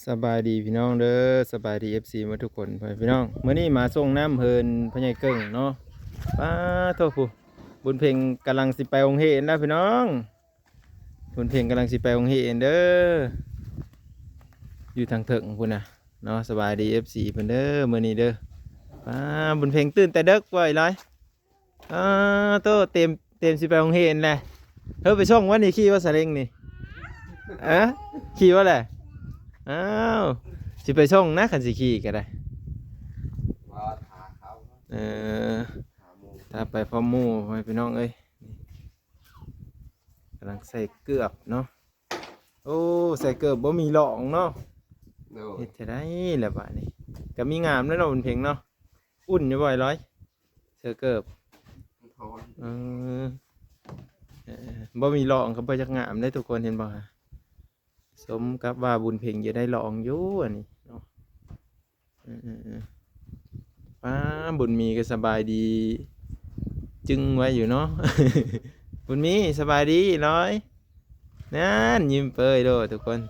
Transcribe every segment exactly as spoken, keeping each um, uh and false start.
สบายดีพี่น้องเด้อ สบายดี เอฟซี หมดทุกคน พี่น้อง มื้อนี้มาส่งน้ำเพิ่นพ่อใหญ่เกิ่งเนาะ ป๊าโทษผู้ บุญเพ็งกำลังสิไปโรงเรียนแล้วพี่น้อง บุญเพ็งกำลังสิไปโรงเรียนเด้อ อยู่ทางเทิงพุ้นนะเนาะ สบายดี เอฟซี เพิ่นเด้อ มื้อนี้เด้อ ป๊า บุญเพ็งตื่นแต่เดิกบ่อยเลย อ้าโต เตรียม เตรียมสิไปโรงเรียนแหละ เฮ้ย ไปส่งวะนี่ ขี่ว่าซาเล้งนี่ อะ ขี่ว่าแหละ อ้าว สิไปส่งนะ คันสิขี่ก็ได้ ว่าถาเขา เออ ถาหมู่ ถ้าไปพร้อมหมู่ พ่อแม่พี่น้องเอ้ย กำลังใส่เกือบเนาะ โอ้ ใส่เกือบบ่มีหลองเนาะ โดย เฮ็ดจะได้ละบาดนี้ ก็มีงามแล้วเนาะ บุญเพ็งเนาะ อุ่นอยู่บ่อยร้อย เสื้อเกิบ มันฮ้อน เออ เออ บ่มีหลองก็บ่จักงามได้ทุกคน เห็นบ่ฮะ สมกับว่าบุญเพ็งจะได้หลองอยู่อันนี้เนาะ เออ เออ เออ ป้า บุญมีก็สบายดี จึงไว้อยู่เนาะ บุญมีสบายดีร้อย นั่น ยิ้มเปยโลดทุกคน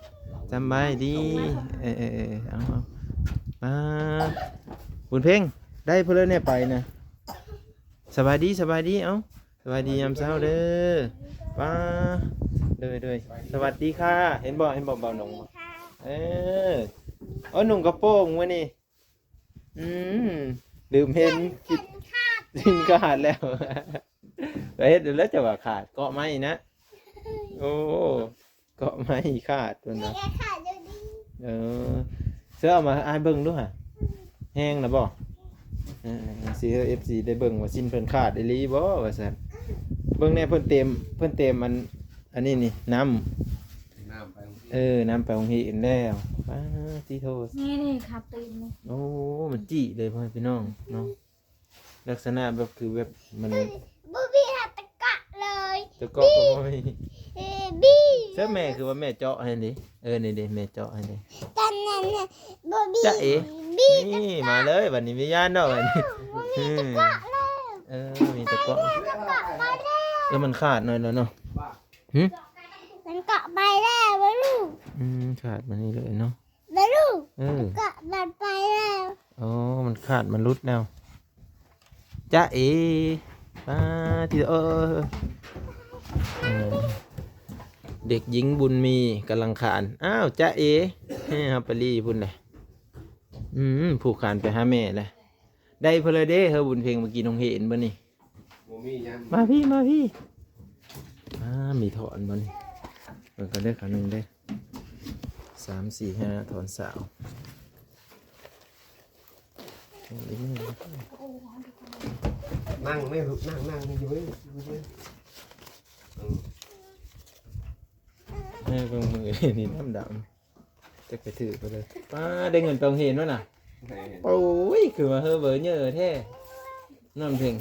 สำบายดี เออ เออ เออ เอา เอา ป้า บุญเพ็ง ได้เพิ่นแล้วเนี่ยไปนะ สบายดี สบายดี เอ้า สบายดียามเช้าเด้อ ป้า โดย โดย สวัสดีค่ะ เห็นบ่ เห็นบ่ เบาหนองบ่ เออ เอานุ่งกระโปรงมื้อนี้ อืม ลืมเห็น คิด สิ้นขาดแล้ว ไปเฮ็ดแล้วจะว่าขาด เกาะไม้นะ โอ้ เกาะไม้ขาดพุ้นนะ เออ เสื้อเอามาอ้ายเบิ่งดูฮะ แห้งนะบ่ เออ สิให้ เอฟซี ได้เบิ่งว่าสิ้นเพิ่นขาดอีหลีบ่ ว่าซั่น เบิ่งแน่ เพิ่นเต็ม เพิ่นเต็มอัน อันนี้นี่ น้ำ น้ำไปโรงเรียน เออ น้ำไปโรงเรียนแล้ว ป้าดติโท นี่ นี่ ขาตีนนี่ โอ้ มันจี้เลยพ่อแม่พี่น้องเนาะ ลักษณะแบบคือแบบมัน บ่มีหาตะกะเลย ตะกะก็บ่มี เออ บี้ เสื้อแม่คือว่าแม่เจาะให้นี่ เออ นี่ดิ แม่เจาะให้นี่ ตอนนั้นน่ะ บ่มี จ๊ะเอ๋ บี้ นี่ มาเลย บัดนี้มีย่านดอก บัดนี้ บ่มีตะกะเลย เออ มีตะกะ ตะกะไปแล้ว เออ มันขาดหน่อยแล้วเนาะ หึ มันเกาะไปแล้วลูก อืม ขาดมานี่เลยเนาะ แล้วลูก เออ เกาะมันไปแล้ว อ๋อ มันขาด มันหลุดแล้ว จ๊ะเอ๋ ป้าดติโท เออ เออ เด็กหญิงบุญมีกำลังคลาน อ้าว จ๊ะเอ๋ เฮ้ย เฮาไปรีพุ้นเลย อืม ผูกคลานไปหาแม่เลย ได้เพิ่นเลยเด้ เฮ้ย บุญเพ็ง มากินโรงเรียนบ่นี่ บ่มีหยัง มาพี่ มาพี่ อ่า มีถอนบ่นี่ เบิ่งกันเด้อ ครั้งหนึ่งเด้อ สาม สี่ ห้า ถอนสาว นั่งไม่รู้ นั่ง นั่งอยู่เว้ย อยู่เว้ย เออ เออ เบิ่งมือนี่ดำๆ จักไปถือไปเลย ป้า ได้เงินไปโรงเรียนวะน่ะ แหม โอ้ย คือมาเฮ้อเบอร์เยอะแท้ น้องเพ็ง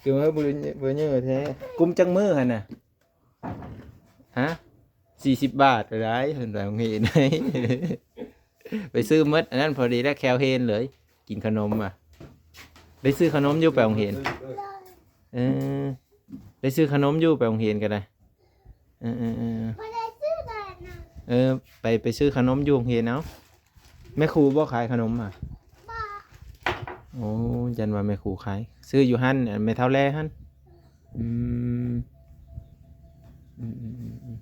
คือมาเฮ้อเบอร์เยอะ เบอร์เยอะแท้ กุมจักมื้อหั่นน่ะ ฮะ สี่สิบบาท ไปได้ เพิ่นไปโรงเรียน ไปซื้อหมด อันนั้นพอดีแล้ว แคลเฮนเลย กินขนมอ่ะ ได้ซื้อขนมอยู่ไปโรงเรียน เออ ได้ซื้อขนมอยู่ไปโรงเรียนก็ได้ เออ เออ เออ บ่ได้ซื้อดอกนะ เออ ไป ไปซื้อขนมอยู่โรงเรียนเอา แม่ครูบ่ขายขนมอ่ะ บ่ โอ้ ยันว่าแม่ครูขาย ซื้ออยู่หั่น อันแม่เฒ่าแลหั่น อืม อืม อืม อืม อืม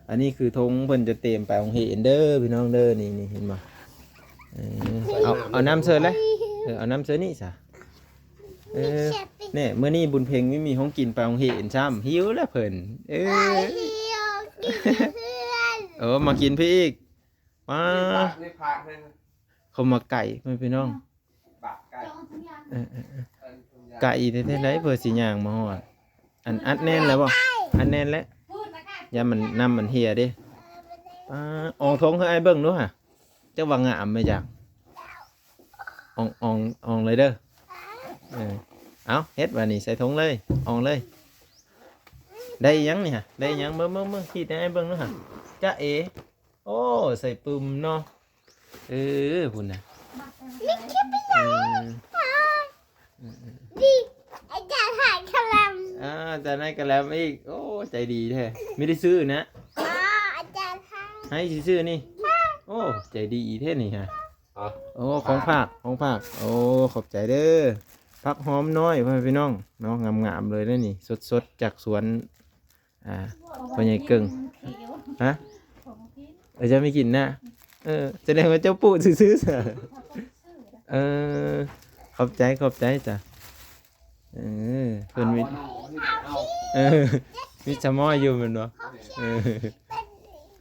อันนี้คือธงเพิ่นจะเตรียมไปโรงเรียนเด้อ พี่น้องเด้อ นี่ นี่ เห็นบ่ เออ เอา เอาน้ำเสิร์ฟเลย เออ เอาน้ำเสิร์ฟนี่ซะ เออ เนี่ย มื้อนี้บุญเพ็งไม่มีของกินไปโรงเรียนซ้ำ หิวแล้วเพิ่น เออ เออ หิว กินเพื่อน เออ มากินพี่อีก มา ในผัก ในผักเลย เขามาไก่ พี่น้อง บาดไก่ เออ เออ เออ เออ ไก่แท้ๆ ไหนเพื่อสิย่างมาฮอด อันอัดแน่นแล้วบ่ อัดแน่นแล้ว อย่ามัน น้ำมันเหี่ยเด้ อ่า อองธงให้อ้ายเบิ่งดูฮะ จักว่างามไหมจ๊ะ ออง ออง อองเลยเด้อ เออ เอา เฮ็ดบาดนี้ใส่ธงเลย อองเลย ได้อีหยังนี่ฮะ ได้อีหยัง เบิ่ง เบิ่ง เบิ่ง ขีดให้อ้ายเบิ่งดูฮะ จ๊ะเอ๋ โอ้ ใส่ปึ้มเนาะ เออ พุ้นน่ะ นี่คือพี่ เอ น้อง อ อืม นี่ อาจารย์หายกะหล่ำ อ่า อาจารย์ให้กะหล่ำอีก โอ้ ใจดีแท้ ไม่ได้ซื้อนะ ให้ซื่อๆนี่ โอ้ ใจดีแท้นี่ฮะ อ๋อ โอ้ ของฝาก ของฝาก โอ้ ขอบใจเด้อ ผักหอมน้อย พ่อแม่พี่น้อง เนาะ งามๆเลยนะนี่ สดๆจากสวน อ่า พ่อใหญ่เกิ่ง ฮะ เออ เจ้าไม่กินนะ เออ แสดงว่าเจ้าปลูกซื่อๆซะ เออ ขอบใจ ขอบใจจ้ะ เออ เพิ่นมี เอา เออ มีสมอยอยู่แม่นบ่ เออ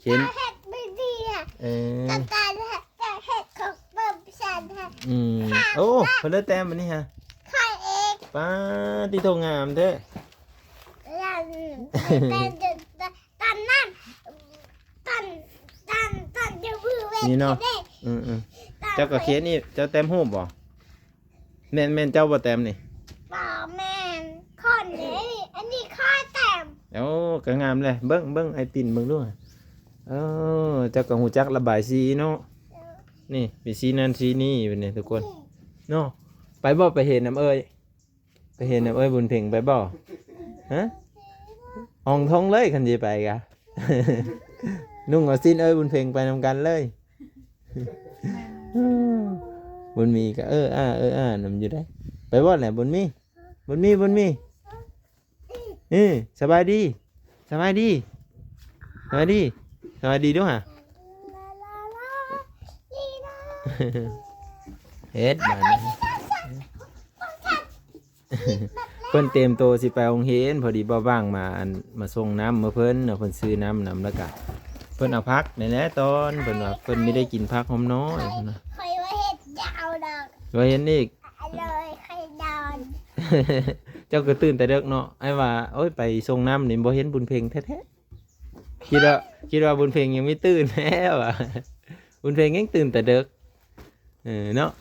เห็น เห็ดไม่ดีอ่ะ เออ กับการเห็ดแต่เห็ดของเบิ่มฉันฮะ อืม โอ้ เพิ่นเลยแต้มอันนี้ฮะ ใครเอง ป้าด ที่โทงามแท้ รันแต่ตอนนั้นตอนตอนตอนจะมือเวท นี่เนาะ เด็ก อืมอืมเจ้าก็เขียนนี่ เจ้าแต้มรูปบ่ แม่นแม่นเจ้าบ่แต้มนี่ ปอแมนคนนี้อันนี้ข้อแต้ม โอ้ ก็งามเลย เบิ่งเบิ่งไอ้ติ่นเบิ่งดู เออ เจ้าก็ฮู้จักระบายสีเนาะ นี่ เป็นสีนั่นสีนี้เป็นนี่ทุกคน เนาะ ไปบ่ ไปเห็นน้ำเอ้ย ไปเห็นน้ำเอ้ยบุญเพ็งไปบ่ ฮะ อ่องทองเลยคันสิไปกะ นุ่งเอาสิ้นเอ้ยบุญเพ็งไปนำกันเลย บุญมีก็เอออ้า เอออ้านำอยู่ได้ ไปบ่แหละบุญมี บุญมี บุญมี เออ สบายดี สบายดี สบายดี สบายดีด้วยฮะ เฮ็ดบาดนี้ เพิ่นเตรียมตัวสิไปโรงเรียน พอดีบ่าวบ้างมาอัน มาส่งน้ำมาเพิ่นเนาะ เพิ่นซื้อน้ำนำแล้วกะ เพิ่นเอาผักนี่แหละตอน เพิ่นว่าเพิ่นไม่ได้กินผักหอมน้อยนะ คอยว่าเห็ดยาวดอก ว่าเห็นอีก เลยใครดอน เจ้าก็ตื่นแต่เด็กเนาะ ไอ้ว่า โอ้ย ไปส่งน้ำนี่บ่เห็นบุญเพ็งแท้ๆ คิดว่า คิดว่าบุญเพ็งยังไม่ตื่นแล้วอ่ะ บุญเพ็งยังตื่นแต่เด็ก เออเนาะ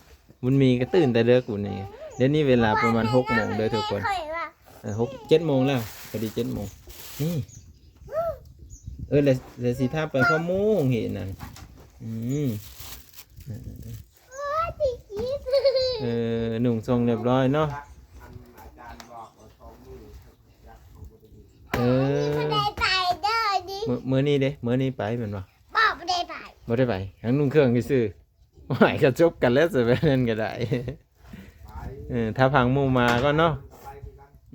บุญมีก็ตื่นแต่เด็กบุญมี เดี๋ยวนี้เวลาประมาณหกโมงเด้อทุกคน คอยว่า เออ หก เจ็ดโมงแล้ว พอดีเจ็ดโมง นี่ เออ แล้วแล้วสิพาไปพ่อโมงเห็นนั่น อืม ว่าที่คิด เออ นุ่งทรงเรียบร้อยเนาะ อันอาจารย์บอกว่าสองมือ เออ ไม่ได้ไปเด้อดิ มื้อมื้อนี้เด้ มื้อนี้ไปแม่นบ่ บอกไม่ได้ไป บ่ได้ไป ทั้งนุ่งเครื่องซื่อๆ โอ้ย ก็จบกันแล้วสิไปนั่นก็ได้ เออ ถ้าพังหมู่มาก่อนเนาะ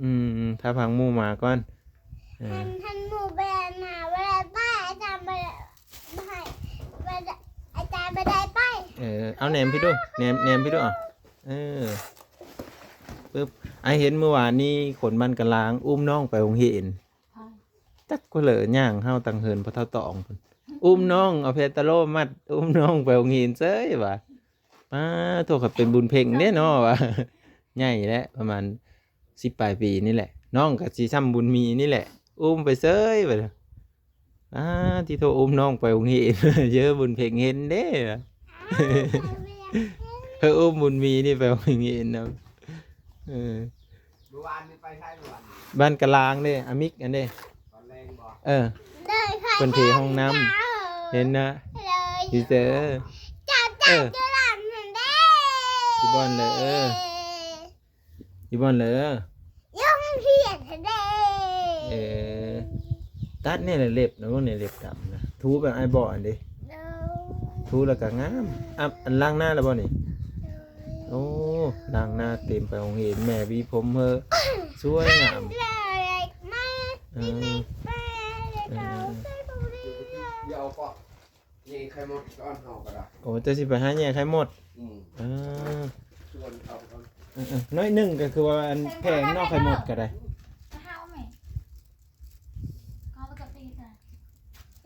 อืม ถ้าพังหมู่มาก่อน เออ ท่านท่านหมู่แบรนด์มาไม่ได้ไป อาจารย์ไม่ได้ไป ไม่ได้ อาจารย์ไม่ได้ไป เออ เอาแหนมพี่ดู แหนม แหนมพี่ดูอ่ะ เออ ปึ๊บ ไอ้เห็นเมื่อวานนี้คนบ้านกะลาง อุ้มน้องไปโรงเรียน จักก็เลยย่างเฮาตังเหินพอเท่าตองพุ่น อุ้มน้อง เอาเพตาโลมัด อุ้มน้องไปโรงเรียนเซ้ยว่ะ ป้าโทษครับ เป็นบุญเพ็งเด้เนาะว่ะ ใหญ่แล้ว ประมาณสิบปลายปีนี่แหละ น้องก็สิซ้ำบุญมีนี่แหละ อุ้มไปเซ้ยว่ะ อ่า ที่โทรอุ้มน้องไปโรงเรียน เยอะบุญเพ็งเห็นเด้ว่ะ เฮ้ย อุ้มบุญมีนี่ไปโรงเรียนนะ เออ เมื่อวานนี้ไปใช่เมื่อวานนี้ บ้านกะลางเด้ อามิกอันเด้ ตอนแรงบอก เออ เลยค่ะ เพิ่นเทห้องน้ำ เห็นนะ เลย ดีเจอ จับจับจะหลังหนึ่งเด้ อยู่บ้านเลยเออ อยู่บ้านเลย ย่องเพียนเด้ เออ ตัดเนี่ยแหละเล็บนะพวกเนี่ยเล็บดำนะ ถูแบบไอ้บ่ออันเด้ เด้ ถูแล้วก็งาม อ่ะ อันล้างหน้าแล้วบ่นี่ โอ้ ล้างหน้าเต็มไปโรงเรียน แม่หวีผมเฮอสวยงาม เลยมา เออ ที่ไม่แปลเลยเราใส่ตรงนี้ เดี๋ยวเอาเกาะ นี่ไข่มดก้อนเฮาก็ได้ โอ้ เจ้าสิไปหาแย่ไข่มด อืม เออ ชวนเขาก่อน เออเออน้อยหนึ่งก็คือว่าอันแพงเนอกไข่มดก็ได้ ข้าวไหมข้าวปกติค่ะ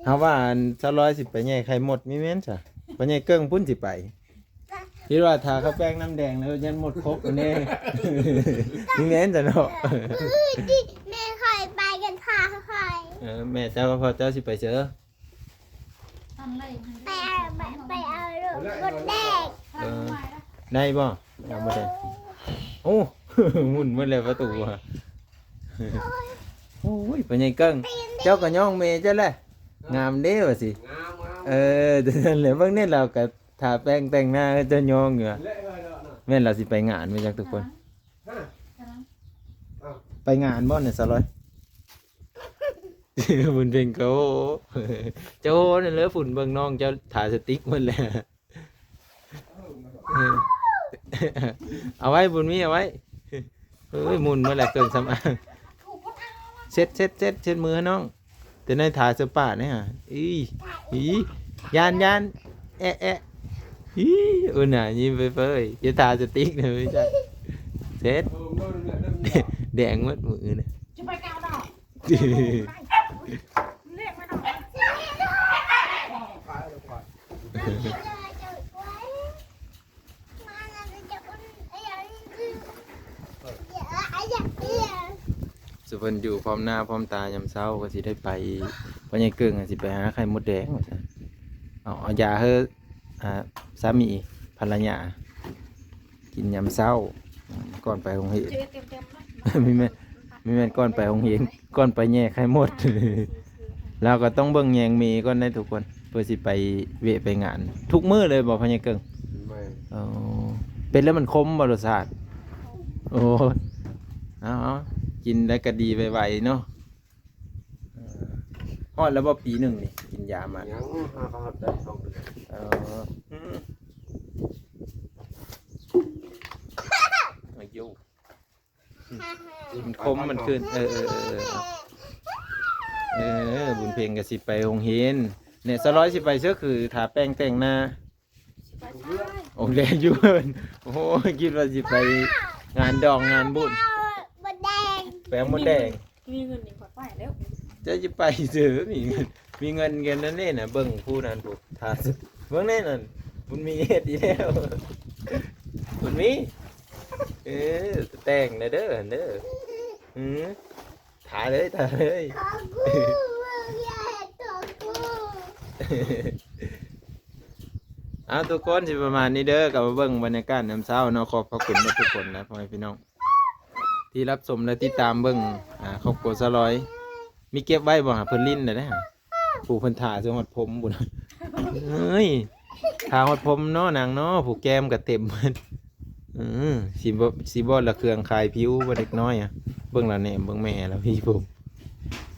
เอาว่าอันสาวร้อยสิไปแย่ไข่มดมีแม่นจ้ะ ไปแย่เกิ้งพุ่นสิไป คิดว่าทาข้าวแป้งน้ำแดงแล้วยันหมดครบอันนี้ มีแม่นจ้ะเนาะ อือที่แม่คอยไปกันพาคอย เออ แม่เจ้าก็พอเจ้าสิไปเจอ ทำอะไร ไปเอาไปไปเอารถแดง ทำอะไรนะ ได้บ่ยังบ่ได้ โอ้ หมุนหมดเลยประตูอะโอ้ยไปไงเกิ้ง เจ้าก็ย่องเมย์เจ้าแหละ งามเด้ว่าสิ งามงาม เออแต่นั่นแหละเบิ่งนี่เราก็ทาแป้งแต่งหน้าให้เจ้าย่องอยู่อะ เละเลยเนาะนะ แม่นเราสิไปงานไหมจักทุกคน ฮะ ไปงานบ่เนี่ยสาวร้อย บุญเพ็งก็โห เจ้าโหนั่นเลยฝุ่นเบิ่งน้องเจ้าถ่ายสติ๊กหมดแล้ว เออ เอาไว้บุญมีเอาไว้ เฮ้ยหมุนมาแล้วเครื่องสำอาง เช็ดเช็ดเช็ดเช็ดมือให้น้อง แต่ในถ่ายเสื้อผ้าเนี่ยฮะอีอียานยานแอะแอะอีเออน่ะยิ้มไปเฟยอย่าถ่ายสติ๊กนะไม่ใช่เช็ด แดงหมดมือเนี่ย จะไปกาวดอกเรียกมาหน่อย สุเพิ่นอยู่พร้อมหน้าพร้อมตายามเช้าก็สิได้ไปพ่อใหญ่เกิ่งอะสิไปหาไข่มดแดงว่าซั่นเอาเอายาเฮ้ออ่าสามีภรรยา กินยามเช้า ก่อนไปโรงเรียน เจอเต็มเต็มๆนะ มีแม่มีแม่นก่อนไปโรงเรียนก่อนไปแย่ไข่มด เราก็ต้องเบิ่งแยงเมก่อนได้ทุกคน เพื่อสิไปเวะไปงาน ทุกมื้อเลยบ่พ่อใหญ่เกิ่ง ไม่ อ๋อเป็นแล้วมันขมบ่รสชาติโอ้เอาเอากินแล้วก็ดีไวๆเนาะเออฮอดแล้วบ่ปีหนึ่งนี่กินยามา ยังหาเขาได้สองเดือน เอออืมอายุมันขมมันขึ้น เออเออเออเออเออบุญเพ็งก็สิไปโรงเรียนเนี่ยสลอยสิไปเสื้อคือทาแป้งแต่งหน้า ไปใช่ โอ้แลอยู่เพิ่นโอ้ยคิดว่าสิไปงานดองงานบุญ บดแดง แป้งมดแดง มีเงินหนึ่งขอดไปแล้ว เจ้าจะไปซื้อมีเงินมีเงินกันนั่นนี่นะเบิ่งผู้นั้นผู้ทาเบิ่งแน่นั่นบุญมีเฮ็ดอีแล้วบุญมีเออแต่งนะเด้อเด้ออืมทาเลยทาเลย ของกูมึงอย่าเห็นของกู เอาทุกคนสิประมาณนี้เด้อกลับมาเบิ่งบรรยากาศยามเช้าเนาะขอบพระคุณทุกคนนะพ่อแม่พี่น้อง ที่รับชมและติดตามเบิ่งอ่าครอบครัวสลอย มีเก็บไว้บ่หาเพิ่นลิ้นได้นะผู้เพิ่นถ่าจนหอดผมบุญเฮ้ยถ่าหอดผมเนาะนางเนาะผู้แก้มก็เต็มเบิดอืมสีบ่สีบ่ละเครื่องคายผิวบ่เด็กน้อยอ่ะเบิ่งละแหนมเบิ่งแม่ละพี่ผม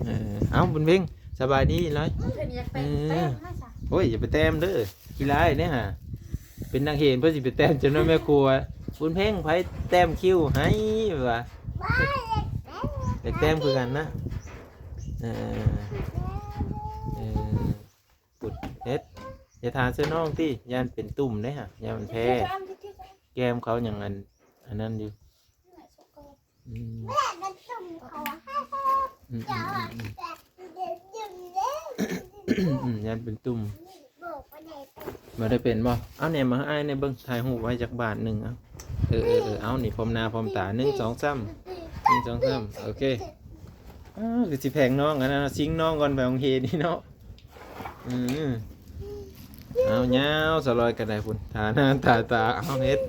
เออเอ้าบุญเพ็งสบายดีร้อย เพิ่นอยากแต่งแป้งให้จ้ะ โอ้ยอย่าไปแต้มเด้อขี้ร้ายเนี่ยฮะเป็นนางเห็นเพื่อสิไปแต้มจนว่าแม่ครัวบุญเพ็งไผแต้มคิ้วให้ว่าอยากแต้มคือกันนะเออเออปุดเฮ็ดอย่าทานเสื้อน้องติย่านเป็นตุ่มเด้ฮะย่านมันแพ้แก้มเขาอย่างอันอันนั้นอยู่อืม แม่มันจุ่มเขาให้ อืม จ๋า อืมอืม แบบดึงดึงเด้ อืมย่านเป็นตุ่ม บอกว่าไหนเป็น บ่ได้เป็นบ่เอาแหนมมาให้อ้ายในเบิ่งถ่ายรูปไว้จักบาทหนึ่งเอาเออเออเออเอานี่พร้อมหน้าพร้อมตาหนึ่งสองสามหนึ่งสองสามโอเคอ้าวคือสิแพงน้องอันนั้นซิงน้องก่อนไปโรงเรียนนี่เนาะอืมเอายาวสลอยกันได้พุ่นทาหน้าทาตาเอาเฮ็ด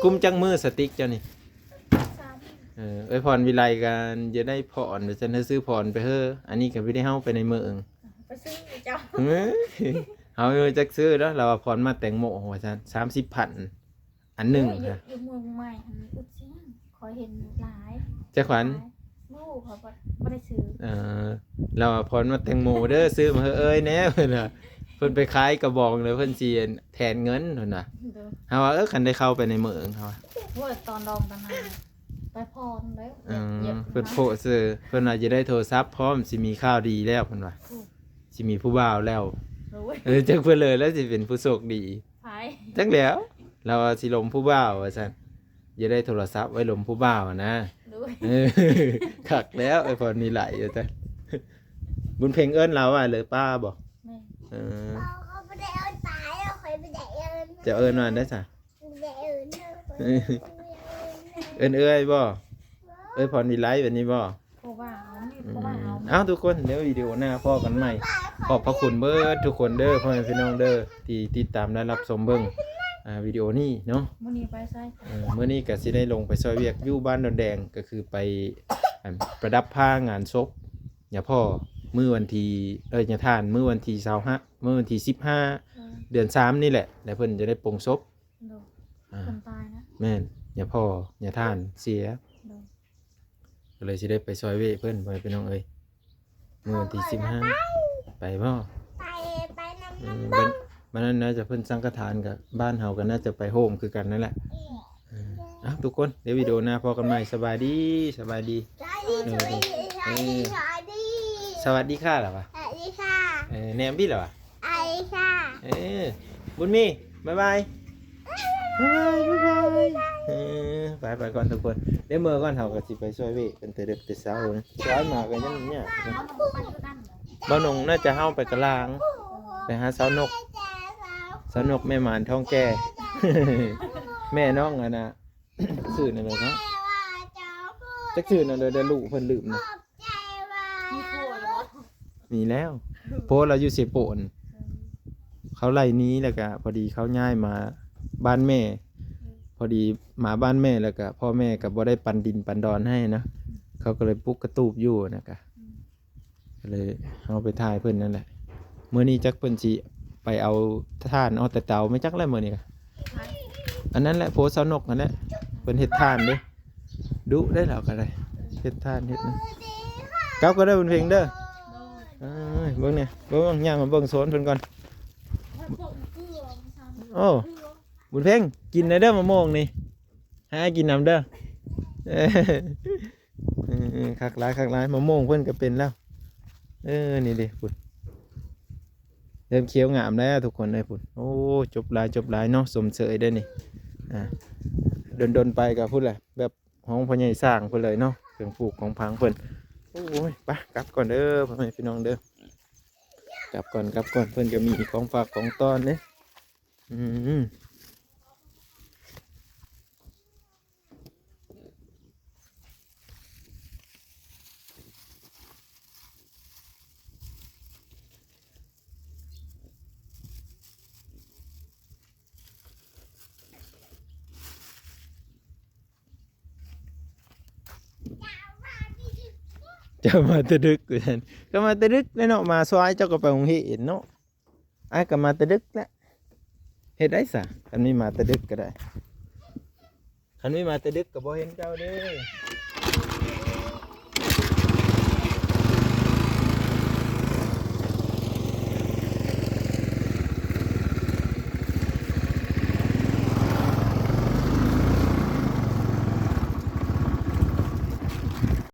กุมจักมือสติ๊กเจ้านี่ สาม เออไอ้พรวิไลกันจะได้พรเดี๋ยวฉันให้ซื้อพรไปเฮ้ออันนี้ก็ไม่ได้เฮาไปในเมือง ไปซื้อเจ้า เฮ้ยเฮาจักซื้อแล้วเราว่าพรมาแตงโมว่าฉันสามสิบพันอันหนึ่ง อยู่ ฮะ อยู่เมืองใหม่หันอุดเสียงขอเห็นหลาย เจ้าขวัญ หมู่เขาบ่บ่ได้ซื้อ เออเราว่าพรมาแตงโมเด้อซื้อมาเฮ้อเอ้ยแน่เพิ่นน่ะเพิ่นไปขายกระบองเลยเพิ่นสิแทนเงินเพิ่นน่ะ เด้อ เฮาว่าเออคันได้เข้าไปในเมืองเฮาว่า โอ้ยตอนดองตอนนั้นไปพรแล้ว อืม เหยียบ เพิ่นโพสต์ซื้อเพิ่นว่าจะได้โทรศัพท์พร้อมสิมีข่าวดีแล้วเพิ่นว่าสิมีผู้บ่าวแล้ว โอ้ย เออจักเพิ่นเลยแล้วสิเป็นผู้โชคดี ไผ จักแล้วเราว่าสิลมผู้บ่าวว่าซั่นอย่าได้โทรศัพท์ไว้ลมผู้บ่าวนะ โอ้ย เออคักแล้วไอ้พรมีไหลอยู่จ้ะบุญเพ็งเอิ้นเราว่าเลยป้าบอก แม่ เออ เขาเขาไม่ได้เอาตายแล้วใครไม่ได้เอา จะเอิ้นว่าได้จ้ะ ไม่ได้เอาเนอะ เอิ้นเอ้ยบ่เอ้ยพรมีไหลแบบนี้บ่ เพราะว่าเอานี่เพราะว่าเอา เอ้าทุกคนเดี๋ยววิดีโอหน้าพอกันใหม่ ขอบพระคุณเบิดทุกคนเด้อพ่อแม่พี่น้องเด้อที่ติดตามและรับชมเบิ่งอ่าวิดีโอนี้เนาะ มื้อนี้ไปใส่ เออมื้อนี้ก็สิได้ลงไปซอยเวียกอยู่บ้านดอนแดงก็คือไปอันประดับผ้างานศพยาพ่อมื้อวันที่เอ้ยยาท่านมื้อวันที่ซาวห้ามื้อวันที่สิบห้า เออ เดือนสามนี่แหละแล้วเพิ่นจะได้ปลงศพ โดน อ่า คนตายนะ แม่นยาพ่อยาท่านเสีย โดน ก็เลยสิได้ไปซอยเวียกเพิ่นพ่อแม่พี่น้องเอ้ย มื้อวันที่สิบห้า ไปบ่ ไปไปนำ อื มัน มบ้านบ้านนั้นน่าจะเพิ่นสังฆทานกับบ้านเฮาก็น่าจะไปโฮมคือกันนั่นแหละ เออ เอ้าทุกคน เดี๋ยววิดีโอหน้าพอกันใหม่ สบายดี สบายดี สวัสดีสวัสดีสวัสดีสวัสดี สวัสดีค่ะเหรอวะ สวัสดีค่ะ เออแนมพี่เหรอวะ สวัสดีค่ะ เออบุญมี บ๊ายบาย บ๊ายบาย บ๊ายบาย เออ ไปไปก่อนทุกคน เดี๋ยวเมื่อก่อนเฮาก็สิไปช่วยเวะเป็นแต่เด็กแต่เช้านะช่วยมากันยังเนี่ย บ่าวหนงน่าจะเฮาไปกะลาง ไปหาสาวนก สาวนกแม่หมานท้องแก่ แม่น้องอะนะ ชื่อนั่นเลยเนาะ จักชื่อนั่นเลยเดี๋ยวลูกเพิ่นลืมนะ ใจว่า มีผัวแล้ว มีแล้ว เพราะเราอยู่เซโปน เขาไล่หนี้แล้วก็พอดีเขาย้ายมาบ้านแม่ พอดีมาบ้านแม่แล้วก็พ่อแม่ก็บ่ได้ปันดินปันดอนให้นะ เขาก็เลยปลูกกระตูบอยู่นะกะ ก็เลยเอาไปถ่ายเพิ่นนั่นแหละ มื้อนี้จักเพิ่นสิไปเอาถ่านเอาแต่เตาไม่จักแล้วมื้อนี้กะ อันนั้นแหละโพสต์สาวนกนั่นแหละ เพิ่นเฮ็ดถ่านเด้ ดุได้แล้วก็ได้ เฮ็ดถ่านเฮ็ดนะ กลับก็ได้บุญเพ็งเด้อ เอ้ย เบิ่งเนี่ย เบิ่งย่างมาเบิ่งโซนเพิ่นก่อน โอ้ บุญเพ็ง กินได้เด้อมะม่วงนี่ ให้อ้ายกินนำเด้อ เออ เออ คักหลาย คักหลาย มะม่วงเพิ่นก็เป็นแล้ว เออ นี่เด้พุ้น เริ่มเขียวงามแล้วทุกคนเอ้ยพุ้น โอ้ จบหลาย จบหลายเนาะ สมเสยได้อนี่ อ่า ดนๆไปก็พุ้นแหละ แบบของพ่อใหญ่สร้างพุ้นเลยเนาะ เครื่องปลูกของผังเพิ่น โอ้ย ไป กลับก่อนเด้อ พ่อแม่พี่น้องเด้อ กลับก่อน กลับก่อน เพิ่นก็มีของฝากของต้อนเด้ อืม เจ้ามาแต่ดึกว่าซั่น ก็มาแต่ดึกแล้วเนาะ มาซอยเจ้าก็ไปโรงเรียนเนาะ อ้ายก็มาแต่ดึกแล้ว เฮ็ดได้ซะ คันมีมาแต่ดึกก็ได้ คันมีมาแต่ดึกก็บ่เห็นเจ้าเด้